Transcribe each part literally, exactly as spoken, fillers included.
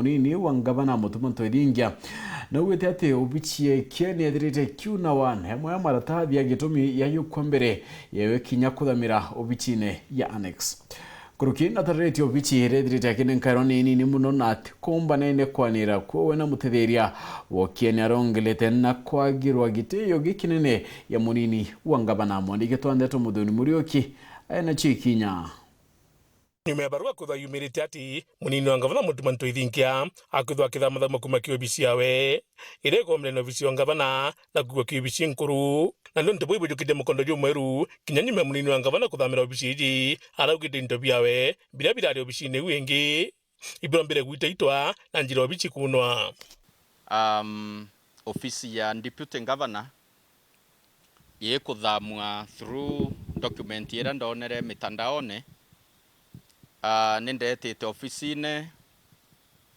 Munini wa ngavana Mutuma Ntwethingia naugite ati obici yake ni ethirite kiunawa na imwe ya maratathi ya gitumi ya yukwa mbere yewe kinya kuthamira obicine ya Annex. Nkuruki natariritie obici iria ethirite akinenkairwa ni nini muno na ati kumba nene kwanira kuo we na mutetheria wokie ni arongelete na kwagirwa gitio gikinene ya munini wa ngavana. Mwandiki twa ndeto Muthoni Muriuki aena cio ikinya. Nyuma ya barua kwithwa yumirite ati munini wa ngavana Mutuma Ntwethingia akwithwa akithamathamua kuma ki obici yawe iria ikomire na obici ya ngavana na kugwa ki obici nkuru. Na niuntu buu ibujukite mukondo jumweru kinya nyuma ya munini wa ngavana kuthamira obici iji, araugite into biawe biria birari obicine iu ingi ibirombire gwitaitwa na njira obici kunwa. Um, ofisi ya Deputy Governor ikuthamua through document iria ndonere mitandaone. Ah, ni ndetite ofisine,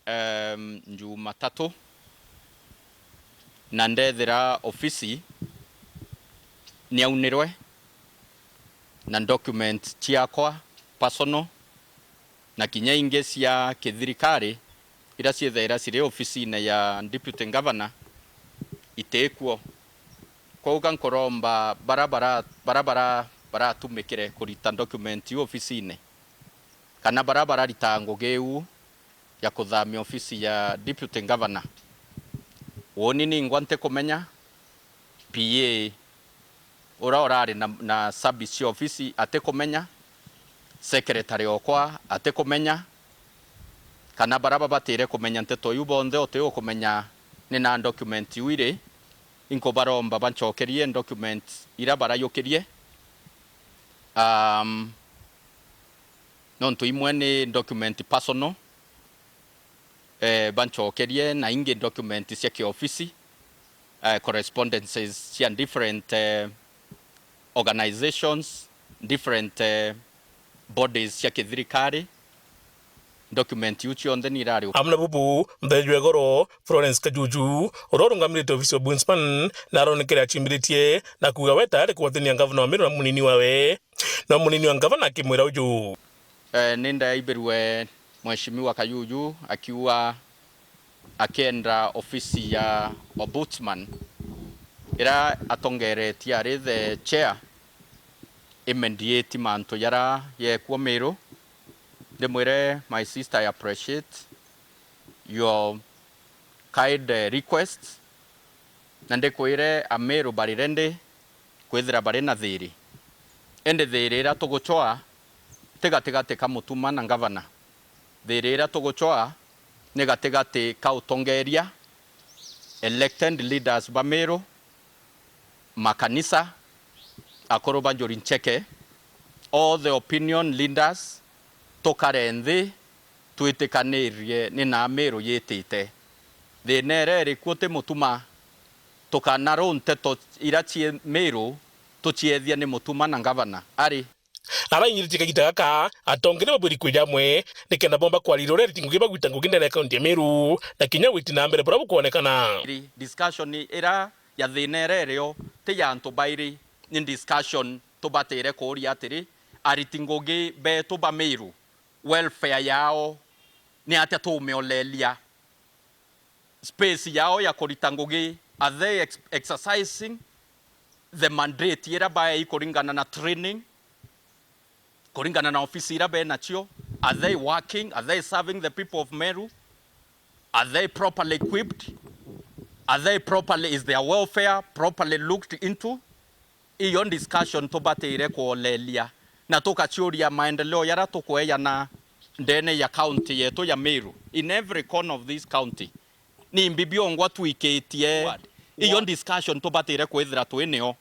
em, Jumatatu, na ndethira ofisi niaunirwe na document ciakwa personal na kinya ingi cia kithirikari iria ciithaira ciri ofisine ya Deputy Governor itikuo. Kwou ka nkuromba bara bara, bara bara baratumikire kurita document iu ofisine, kana bara bararitaga ngugi iu ya kuthamia ofisi ya Deputy Governor, uuni ningwa ntikumenya, P A uria urari na, na service cia ofisi atikumenya, secretary okwa atikumenya, kana bara babatire kumenya nteto iu bonthe uti ukumenya ni na document iu iri. Inkubaromba bancokerie document iria barayukirie, um, nontu imwe ni document personal, eh, bancokerie, na ingi document cia kiofisi, eh, correspondences cia different, eh, organizations, different, eh, bodies cia kithirikari. Document iu cionthe ni irari. Amwe na bubu, muthe jwa igoro Florence Kajuju, uria urungamirite ofisi ya Ombudsman, na aronekere achimbiritie na kuuga we tayari kugwatania ngavana wa Meru na munini wawe. No munini wa ngavana akimwira uju. Eh, ni ndaibirwe Mheshimiwa Kajuju akiuga akienda ofisi ya Ombudsman iria atongeretie ari the chair imediate mantu jaria yekwo Meru. Ndimwire, my sister, I appreciate your kind, eh, request, na ndikwire Ameru bari ready kwithira bari na thiiri. Indi thiiri iria tugucwaa ti gatigati ka Mutuma na ngavana. Thiiri iria tugucwaa ni gatigati ka utongeria, elected leaders ba Meru, makanisa, akuru ba Njuri Ncheke, all the opinion leaders, tukare nthi twitikanirie ni na Meru yitite. Thiina iria iri kuo ti Mutuma, tukanaru nteto iria cii Meru tuciethia ni Mutuma na ngavana ari. Arainyiritie kagita gaka, atongeria babwiri kwija amwe, nikenda bomba kwariria uria ariti ngugi bagwita ngugi ndene ya kaunti ya Meru, na kinya gwiti na mbere buria bukwonekana. Discussion iria ya thiina iria irio ti ya antu bairi, ni discussion tubatire kuuria atiri, ariti ngugi betu ba Meru, welfare yao ni atia tumiolelia? Space yao ya kurita ngugi, are they ex-, exercising the mandate iria baei kuringana na training, kuringana na ofisi iria benacio? Are they working? Are they serving the people of Meru? Are they properly equipped? Are they properly, is their welfare properly looked into? Iyo discussion tubatire kuolelia na tukaciuria maendeleo yaria tukweyana ndene ya county yetu ya Meru, in every corner of this county. Nimbi biongwa twikitie? Iyo discussion tubatire kwithira twinio.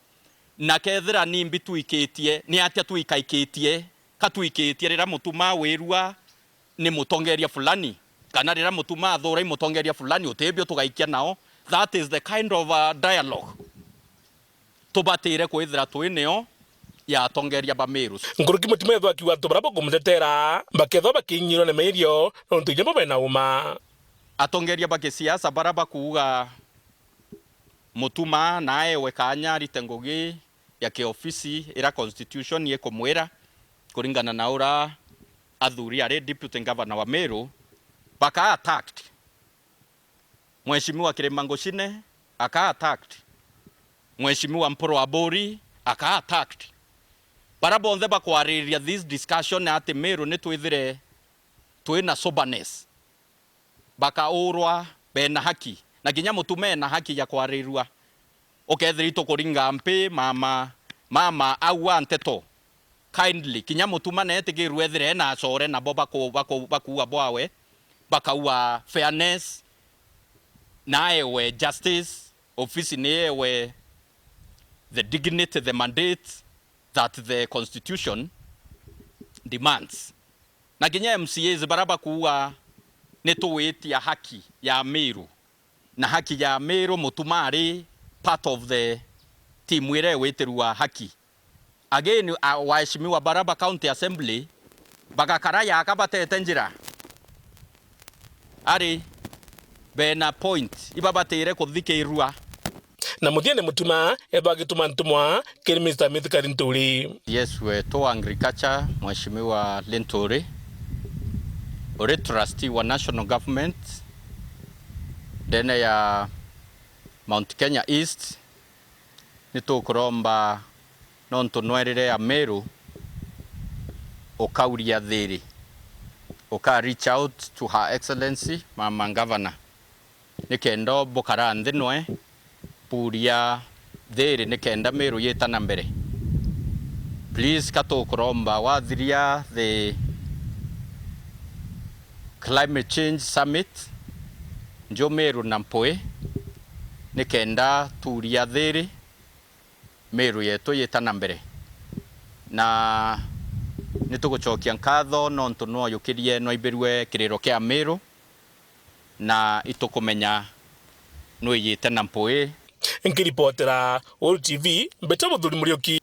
Na kethira nimbi twikitie, ni atia twikaikitie? Ka twikitie riria Mutuma wirua ni mutongeria fulani, kana riria Mutuma athura i mutongeria fulani, utibio tugaikia nao? That is the kind of, uh, dialogue tubatire kwithira twinio ya atongeria ba Meru. Nkuruki Mutuma ethwa akiuga antu baria bakumutetera bakethwa bakinyirwa ni mairio nontu inya bo bena uma. Atongeria ba kisiasa baria bakuuga Mutuma na aewe kanya arite ngugi ya kiofisi iria constitution ikumwira, kuringana na uria athuri ari deputy governor wa Meru, baka attacked Mheshimiwa Kirima Ngucine aka attacked. Mheshimiwa Mpuru Aburi aka attacked. Bara bonthe bakwariria this discussion ati Meru ni twithire twina soberness, bakaurwa bena haki, na kinya Mutuma ena haki ya kwarirua. Ukethira itukuringa mpi, mama, mama aua nteto, kindly, kinya Mutuma neetikirwe ethire ena acore nabo baku-, baku-, bakuua bwawe, bakaua fairness, na aewe justice, ofisi ni ewe the dignity, the mandate that the constitution demands. Na kinya M C As bara bakuuga ni tuwitia haki ya Meru, na haki ya Meru, Mutuma ari part of the team iria iwitirua haki. Again, a, waheshimiwa bara ba County Assembly bagakara yaka batete njira. Ari bena point ibabatire kuthikirua. Na muthiene Mutuma ethwa agituma ntumwa kiri Mister Mithika Linturi. Yes, wetu wa agriculture, Mheshimiwa Linturi, uri trustee wa national government ndene ya Mount Kenya East, ni tukuromba nontu nwerire Ameru ukauria thiri, uka reach out to Her Excellency Mama Governor, nikenda bukara nthi nwe buria thiri nikenda Meru yita na mbere. Please, ka tukuromba wathiria the Climate Change Summit, nju Meru na Mpui, nikenda turia thiri Meru yetu yita na mbere. Na nitugucokia nkatho nontu nwoyukirie, nwaibirue kiriro kia Meru, na itukumenya nwiyite na Mpui. Nkiripotera Uru T V, mbeta Muthuri Muriuki.